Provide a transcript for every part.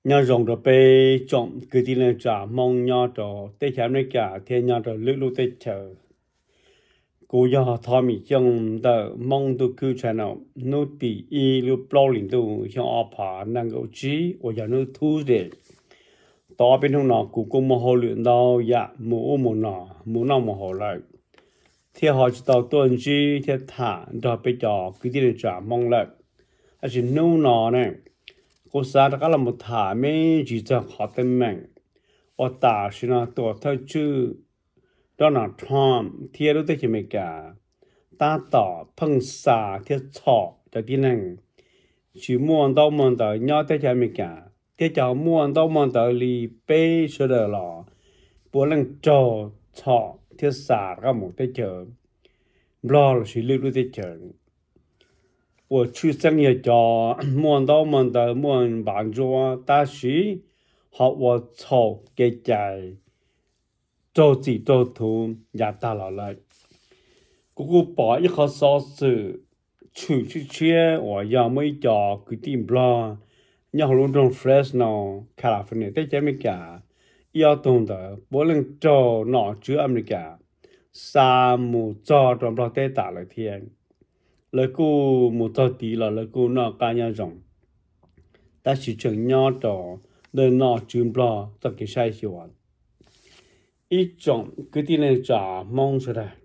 Nyob zoo rau peb tsoom kwv tij neej tsa Hmoob nyob rau teb chaws Amelikas thiab nyob rau lwm lub teb chaws. Kuv yog Thov Mim Xyooj ntawm Hmoob Ntuj Khwb Channel. Hnub tim ib lub plaub hlis ntuj xyoo ob phav nees nkaum tsib uas yog hnub Tuesday. Tau ob peb hnub no kuv kuj muaj hauj lwm ntau yam mus ub mus no, mus noj mus haus lawm, thiaj ho tsis tau tuaj ntsib thiab tham nrog peb cov kwv tij neej tsa Hmoob lawm. Tab sis hnub no ne, kuv xav rov qab los mus tham me ntsis txog qhov teeb meem uas tam sim no tuam thawj tswj Donald Trump thiab lub teb chaws Amelikas tab tom pheej xa thiab txhom cov tib neeg tsis muaj ntaub muaj ntawv nyob teb chaws Amelikas, thiab cov muaj ntaub muaj ntawv li peb sawv daws los puav leej raug txhom thiab xa rov qab mus teb chaws Nplog lossis lwm lub teb chaws uas tshwj xeeb yog cov muaj ntaub muaj ntawv muaj npav ntsuab tab sis ho ua txhaum kev cai raug txim raug thuv yav tag los lawm. Kuv kuj pom ib qhov xov xwm tshwm tshiab tshiab uas yog muaj ib co kwv tij Nplog nyob hauv lub nroog Fresno, California, teb chaws Amelikas, ib ob tug ntawd puav leej raug nom tswv Amelikas xa mus txog rau Nplog teb tas lawm thiab. Lawv kuj mus txog tid los lawv kuj noj qab nyob zoo, tab sis tseem nyob rau ntawm nom tswv Nplog txoj kev saib xyuas. Ib tsoom kwv tij neej tsa Hmoob sawv daws,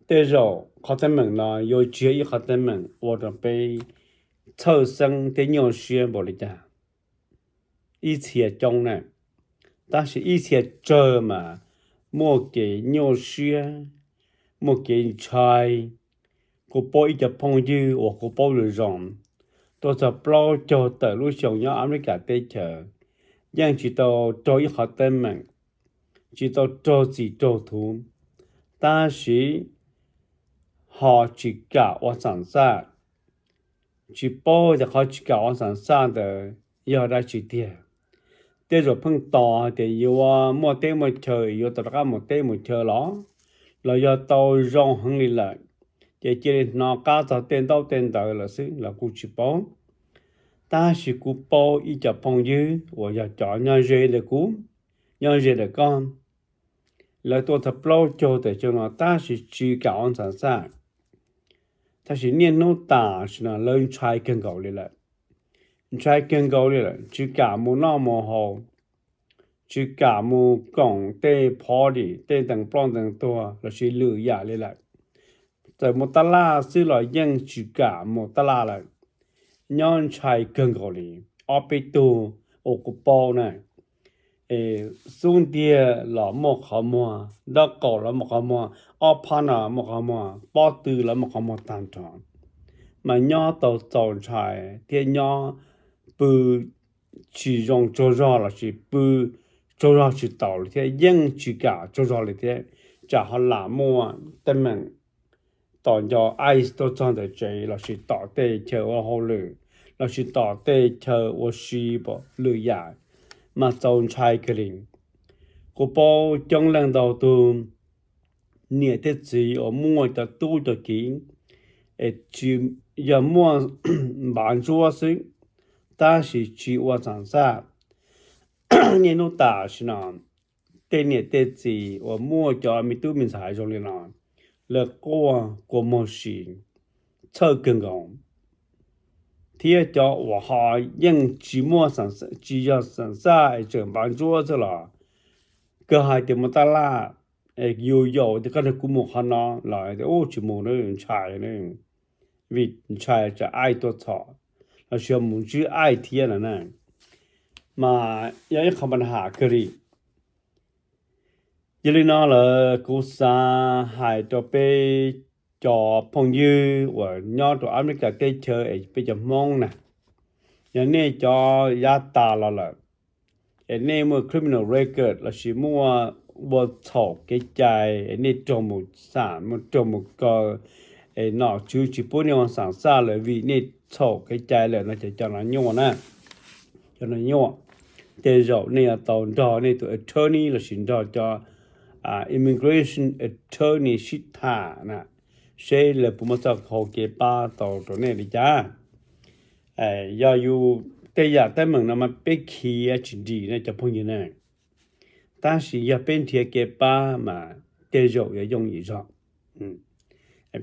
tej zaum qhov teeb meem no yuav tsis yog ib qhov teeb meem ua rau peb txhawj xeeb thiab nyuaj siab npaum li cas ib txhia coob na, tab sis ib txhia tsawg mas muaj kev nyuaj siab, muaj kev ntshai. Kuv paub ib co phooj ywg uas kuv paub zoo zoo, tuaj txog plaub caug tawm lub xyoo nyob Amelikas teb chaws, yeej tsis tau raug ib qhov teeb meem, tsis tau raug txim raug thuv, tab sis ho tsis kam ua xam xaj. Tsis paub tias qhov tsis kam ua xam xaj ntawd yog dab tsi tiag. Tej zaum pheej tos hais tias yuav muaj teb muaj chaw yuav tau rov qab mus teb mus chaw los, los yog tau zoo heev li lawm, ces cia li hnov qab txog tej ntaub tej ntawv lawm xwb los kuj tsis paub. Tab sis kuv paub ib co phooj ywg uas yog cov nyob ze ntawm kuv, nyob ze ntawm koj, lawv tuaj txog plaub caug tawm xyoo no tab sis tsis kam ua xam xaj, tab sis niaj hnub tam sim no lawv ntshai kawg nkaus li lawm. Ntshai kawg nkaus li lawm, tsis kam mus noj mus haus, tsis kam mus koom tej party, tej ntees ploj ntees tuag lossis lwm yam li lawm. Txawm mus tab laj xwb los yeej tsis kam mus tab laj lawm. Nyob ntshai kawg nkaus li. Ob peb tug uas kuv paub na, xub ntiag los muaj qhov muag, nraub qaum los muaj qhov muag, ob phab no muaj qhov muag, pob tw los muaj qhov muag tag nrho, mas nyob tau txaus ntshai thiab nyob pw tsis zoo tsaug zog lossis pw tsaug zog tsis taus li thiab yeej tsis kam tsaug zog li thiab. Tsam ho lam muaj teeb meem tom nco ice tuaj txog ntawm tsev lossis tom tej chaw ua hauj lwm lossis tom tej chaw ua si lwm yam, mas txaus ntshai kawg li. Kuv paub coob leej ntau tug niam thiab txiv uas muaj cov tub cov kiv, es tsis, yog muaj npav ntsuab xwb, tab sis tsis ua xam xaj. Niaj hnub tam sim no tej niam tej txiv uas muaj cov me tub me ntxhais zoo li no, lawv quaj kua muag si, txhawj kawg nkaus, thiab cov uas ho yeej tsis muaj, tsis yog xam xaj es tseem npav ntsuab xwb los, kawg hais tias mus tab laj, yus yaum tias koj nrog kuv mus qhov no los tias ub tsis mus, ntshai, vim ntshai tsam aib tuaj txhom lossis yog mus ntsib aib thiab no na, mas yog ib qho npa nham kawg li. Yog li no lawm kuv xav hais rau peb cov phooj ywg uas nyob rau Amelikas teb chaws es peb cov Hmoob na, yog nej cov yav tas los lawm, es nej muaj criminal record lossis muaj ua txhaum kev cai es nej raug mus xam, muaj raug mus kaw, es nom tswv tsis pub nej ua xam xaj lawm vim nej txhaum kev cai lawm no ces cov no nyuaj na, cov no nyuaj. Tej zaum nej yuav tau nrog nej tus attorney lossis nrog cov immigration attorney sib tham na, seb lawv puas muaj txoj hau kev pab tau rau nej li cas. Yog yus tej yam teeb meem no mas peb khiav tsis dim ne cov phooj ywg ne. Tab sis yog peb nrhiav kev pab mas tej zaum yuav yooj yim zog.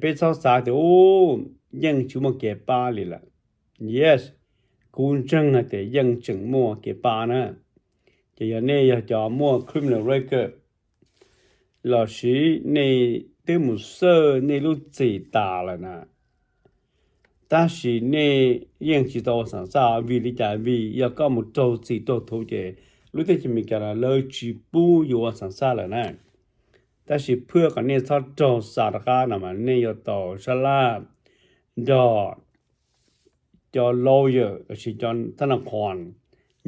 Peb txhob xav tias u, yeej tsis muaj kev pab li lawm. Yes, kuv ntseeg hais tias yeej tseem muaj kev pab na. Ces yog nej yog cov muaj criminal record lossis nej twb mus xawj nej lub txim tas lawm na, tab sis nej yeej tsis tau ua xam xaj. Vim li cas? Vim yog koj mus raug txim raug thuv ces lub teb chaws Amelikas lawv tsis pub yus ua xam xaj lawm na. Tab sis phwj kom nej txhob raug xa rov qab no mas nej yuav tau sab laj nrog cov lawyer lossis cov thab naj qhuas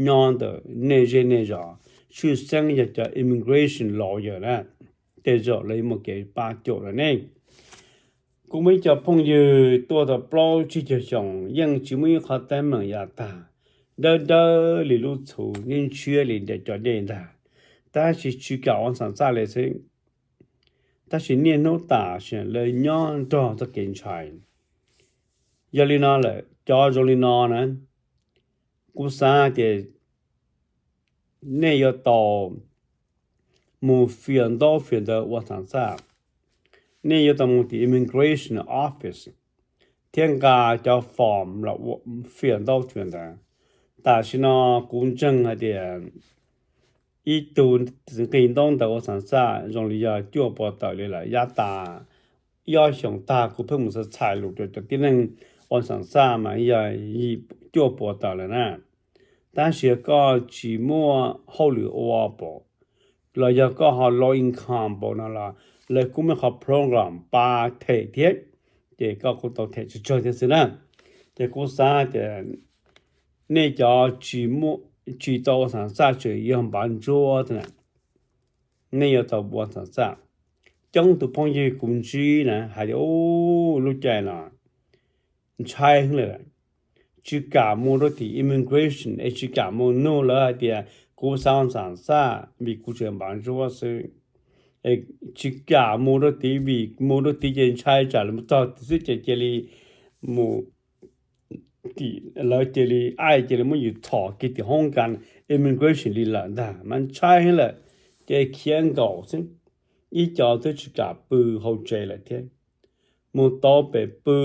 nyob ntawm nej zej nej zos, tshwj xeeb yog cov immigration lawyer na, tej zaum lawv muaj kev pab cuam rau nej. Kuv muaj ib co phooj ywg tuaj tau plaub tsib caug xyoo yeej tsis muaj ib qho teeb meem yav tag, dawb dawb li lub txhuv, ntshiab li cov dej ntag, tab sis tsis kam ua xam xaj li xwb. Tab sis niaj hnub tam sim lawv nyob nrog txoj kev ntshai. Yog li no lawm, cov zoo li no na, kuv xav tias nej yuav tau mus fias ntaub fias ntawv ua xam xaj. Nej yuav tau mus tim immigration office thiab nqa cov form los fias ntaub fias ntawv. Tam sim no kuv ntseeg hais tias ib tug nqis ntaub ntawv ua xam xaj zoo li yog cuaj puas tawm li lawm. Yav tas ib ob xyoos tag kuv pheej mus txhais lus rau cov tib neeg ua xam xaj mas yog yim cuaj puas tawm lawm na. Tab sis koj tsis muaj hauj lwm ua pom, los yog koj ho low income pom no los lawv kuj muaj qhov program pab them thiab, ces koj kuj tau them tsawg tsawg thiab xwb na. Ces kuv xav tias nej cov tsis tau ua xam xaj tseem yog npav ntsuab na, nej yuav tau ua xam xaj. Coob tus phooj ywg kuv ntsib na hais tias u, lub caij no ntshai heev lawm, tsis kam mus rau tim immigration es tsis kam mus nug lawv hais tias kuv xav ua xam xaj vim kuv tseem npav ntsuab xwb. Tsis kam mus rau tid vim mus rau tid ces ntshai tsam lawv mus txog tid xwb ces cia li mus, lawv cia li aib cia li muab yus txhom kiag tim hoob kas immigration li lawm ntag mas ntshai heev lawm. Ces khiav nkaum xwb, ib co twb tsis kam pw hauv tsev lawm thiab, mus tau pem pw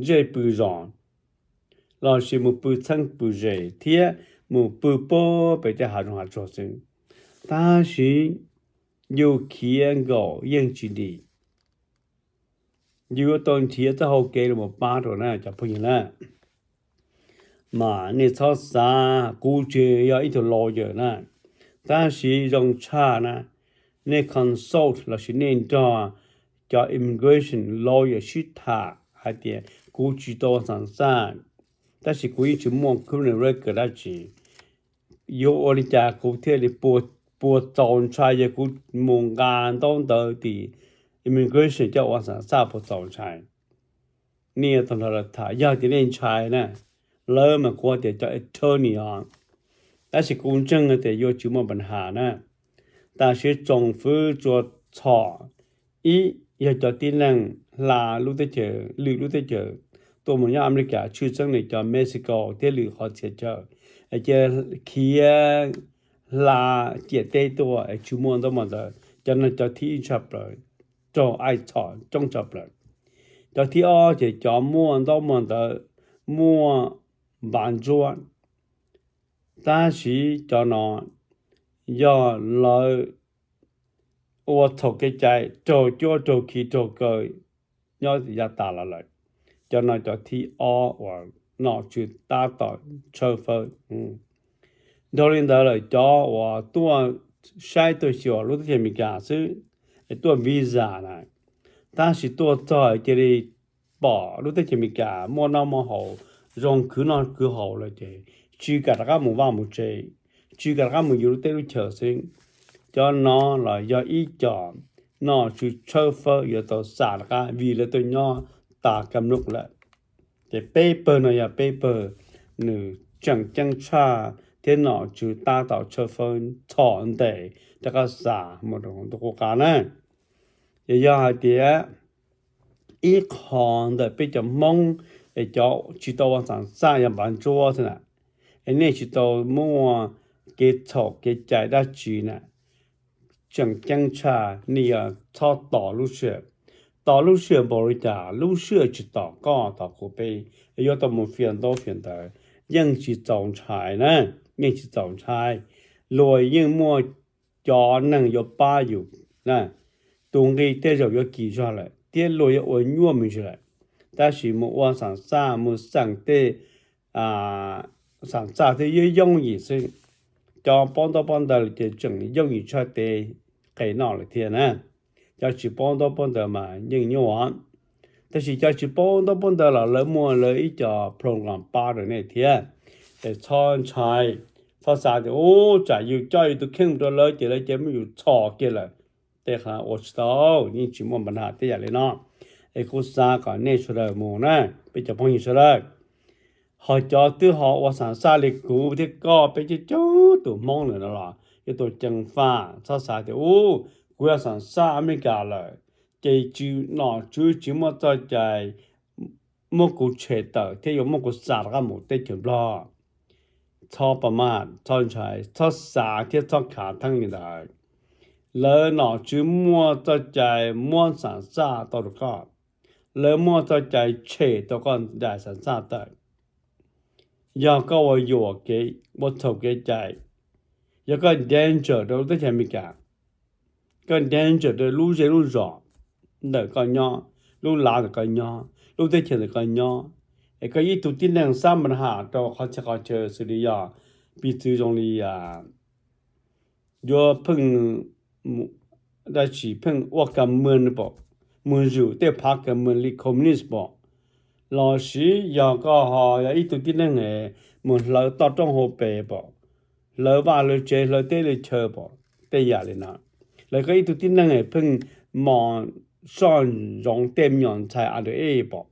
zej pw zos lossis mus pw txheeb pw ze thiab mus pw puag pem tej hav zoov hav tsuag xwb. Tab sis yus khiav nkaum yeej tsis dim, yus yuav tau nrhiav txoj hau kev los pab rau na cov phooj ywg na. Mas nej txhob xav, kuv tsis yog ib tug lawyer na, tab sis zoo tshaj na, nej consult lossis nej nrog cov immigration lawyer sib tham hais tias kuv tsis tau ua xam xaj, tab sis kuv yeej tsis muaj criminal record dab tsi, yuav ua li cas kuv thiaj li puas txaus ntshai yog kuv mus nqa ntaub ntawv tim immigration coj ua xam xaj puas txaus ntshai? Nej yuav tau nrog lawv tham, yog tias nej ntshai na, lawv mas kuv tias cov attorney os. Tab sis kuv ntseeg tias yuav tsis muaj pab has na. Tam sim tsoom fwv tsuas txhom, ib yog cov tib neeg hla lub teb chaws, lwm lub teb chaws tuaj mus nyob Amelikas, tshwj xeeb li cov Mexico thiab lwm qhov txhia chaw, cia khiav hla ciam teb tuaj es tsis muaj ntaub muaj ntawv, cov no cov thib ib tshaj plaws raug aib txhom coob tshaj plaws. Cov thib ob ces cov muaj ntaub muaj ntawv, muaj npav ntsuab, tab sis cov no yog lawv ua txhaum kev cai raug cuab raug khi raug kaw nyob yav tas los lawm. Cov no cov thib ob uas nom tswv tab tom tshawb fawb. Dhau li ntawd lawm cov uas tuaj saib tuaj xyuas lub teb chaws Amelikas xwb, tuaj visa na, tab sis tuaj txog cia li pom lub teb chaws Amelikas muaj noj muaj haus, zoo khwv noj khwv haus lawm ces tsis kam rov qab mus vaj mus tsev, tsis kam rov qab mus yus lub teb lub chaws xwb. Cov no los yog ib co nom tswv tshawb fawb yuav tau xam rov qab vim lawv tuaj nyob tas kam lub lawm. Ces peb pawg no yog peb pawg nws tseem ceeb tshaj thiab nom tswv tab tom tshawb fawb txhom ntes rov qab xa mus rau ntu qub qab na. Ces yog hais tias ib qho ntawm peb cov Hmoob Es cov tsis tau ua xam xaj yog npav ntsuab xwb na, es nej tsis tau muaj kev txhaum kev cai dab tsi na, tseem ceeb tshaj nej yuav txhob tos lub sij hawm. Tos lub sij hawm npaum li cas, lub sij hawm tsis tos koj tos kuv peb, yuav tau mus fias ntaub fias ntawv, yeej tsis txaus ntshai na, yeej tsis txaus ntshai. Luag yeej muaj cov neeg yuav pab yus na, tus nqi tej zaum yuav kim zog lawm thiab luag yuav ua nyuaj me ntsis lawm, tab sis mus ua xam xaj mus xeem tej xam xaj thiab yooj yooj yim xwb. Cov paub ntaub paub ntawv lawm ces tseem yooj yim tshaj tej qe noj lawm thiab na. Cov tsis paub ntaub paub ntawv mas yeej nyuaj, tab sis cov tsis paub ntaub paub ntawv los lawv muaj lawv ib co program pab rau nej thiab. Es txhob ntshai, txhob xav tias ub tsam yus coj yus tus kheej rau lawv ces lawv cia muab yus txhom kiag lawm. Tej qhov ua tsis tau, yeej tsis muaj npa nham tej yam li no. Es kuv xav kom nej sawv daws mus na, peb cov phooj ywg sawv daws, ho cov twb ho ua xam xaj li kuv thiab koj peb coob coob tus Hmoob lawm no los yuav tau ceev faj, txhob xav tias ub kuv yog xam xaj Amelikas lawm ces tsis, nom tswv tsis muaj txoj cai muab kuv tshem tawm thiab yuav muab kuv xa rov qab mus teb chaws Nplog. Txhob pa maj, txhob ntshai, txhob xav thiab txhob khav theeb li ntawd. Lawv nom tswv muaj txoj cai muab xam xaj tau rau koj, lawv muaj txoj cai tshem tau koj daim xam xaj tawm. Yog koj ua yuam kev, ua txhaum kev cai, yog koj danger rau lub teb chaws Amelikas, koj danger rau lub zej lub zos ntawm koj nyob, lub lav ntawm koj nyob, lub teb chaws ntawm koj nyob, es koj ib tug tib neeg xab npa nham rau qhov txhia qhov chaw xws li yog piv txwv zoo li yuav pheej dab tsi pheej ua ka mws pom, mus zwm tej phav ka mws li communist pom, los sis yog koj ho yog ib tug tib neeg mus hlawv toj roob hauv pes pom, hlawv vaj hlawv tsev hlawv teb hlawv chaw pom, tej yam li no, los koj ib tug tib neeg pheej mos soj ntsoov tej me nyuam ntxhais a dab pom,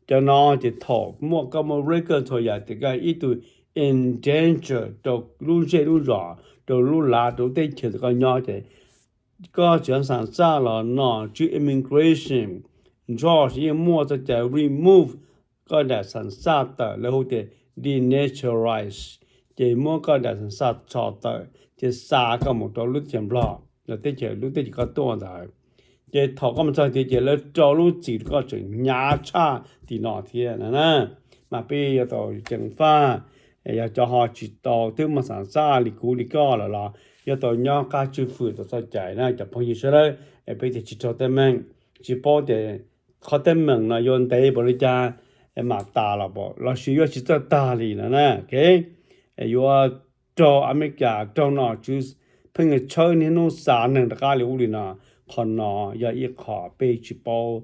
cov no ces thaum muaj koj muaj record txhua yam tias koj ib tug in danger rau lub zej lub zos, rau lub lav, rau lub teb chaws ntawm koj nyob ces koj tseem xam xaj los nom tswv immigration nrog yeej muaj txoj cai remove koj daim xam xaj tawm, lawv hu tias denaturalize, ces muab koj daim xam xaj tso tawm ces xa koj mus rau lub teb chaws Nplog los teb chaws, lub teb chaws koj tuaj ntawd. Ces thaum koj mus txog tias ces lawv rau lub txim rau koj tseem hnyav tshaj tim no thiab na. Mas peb yuav tau ceev faj, yog cov ho tsis tau twb muaj xam xaj li kuv li koj lawm los yuav tau nyob qab tswj fwm tau txoj cai na cov phooj ywg sawv daws. Peb tias tsis raug teeb meem, tsis paub tias qhov teeb meem no yuav ntev npaum li cas mam tas los pom, los sis yuav tsis txawj tag li no na. Yuav raug Amelikas raug nom tswv pheej tshawb niaj hnub xa neeg rov qab li ub li no. Qhov no yog ib qho peb tsis paub.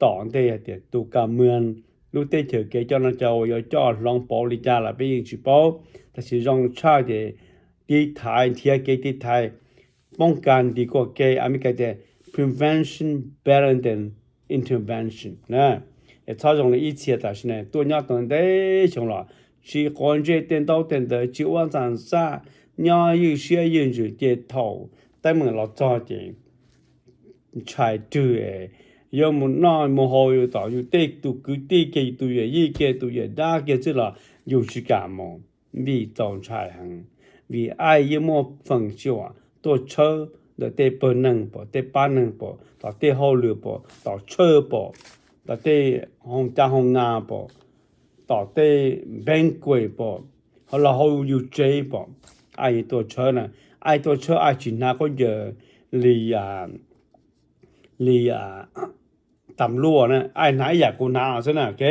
Tom ntej hais tias tus ka mws, lub teb chaws kev coj noj coj ua yuav coj hloov pauv li cas los peb yeej tsis paub, tab sis zoo tshaj ces tiv thaiv, nrhiav kev tiv thaiv, poob kas ntis kuaj kev, Amelikas tias prevention better than intervention na. Es txhob zoo li ib txhia tam sim no tuaj nyob tau ntev xyoo los tsis quav ntsej tej ntaub tej ntawv, tsis ua xam xaj, nyob ywj siab ywj ntsws, ces thaum teeb meem los txog ces ntshai rwg, yuav mus noj mus haus yus tom yus tej tus kwv tij kiag, yus tus yawm yij kiag, tus yawm dab kiag xwb los yus tsis kam mus, vim txaus ntshai heev. Vim aib yeej muaj feem xyuam tuaj tshawb ntawm tej pawg neeg pom, tej pab neeg pom, tom tej hauj lwm pom, tom tshawj pom, tom tej hoo caj hoo na pom, tom tej banquet pom, ho los hauv yus tsev pom, aib yeej tuaj tshawb na. Aib tuaj tshawb aib tsis hnav khaub ncaws li, li tam luaj na, aib hnav ib yam kuv hnav no xwb na, ok.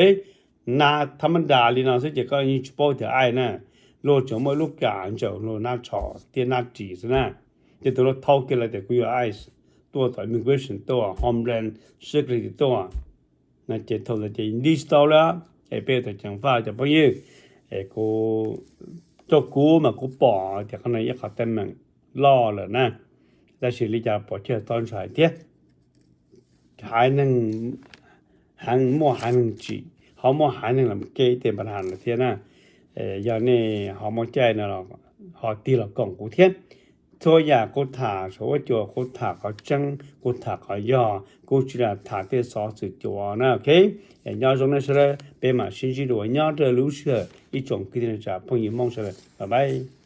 Hnav thab mab das li no xwb ces koj yeej tsis paub tias aib na. Luag tseem muaj lub kam ntsaum luag nab tsho thiab nab ris xwb na. Ces tus luag thau kiag lawm tias kuv yog ice, tuaj tom immigration tuaj, homeland security tuaj, ces thaum ntawd ces nti tsis tau li. Es peb tau ceev faj cov phooj ywg, es kuv, rau kuv mas kuv pom tias qhov no ib qhov teeb meem loj lawm na, tab sis li cas pom thiaj txhob ntshai thiab. Haiv neeg heev muaj haiv neeg tsim, ho muaj haiv neeg los kev tej npa nham no thiab na. Yog nej ho muaj caij no los ho tig los koom kuv thiab. Txhua yam kuv tham saum huab cua kuv tham qhov tseeb, kuv tham qhov yog, kuv tsis lam tham tej xov xwm cuav na, ok? Nyob zoo nej sawv daws, peb mam sib ntsib dua nyob rau lub sij hawm, ib tsoom kwv tij neej tsa phooj ywg Hmoob sawv daws, bye bye.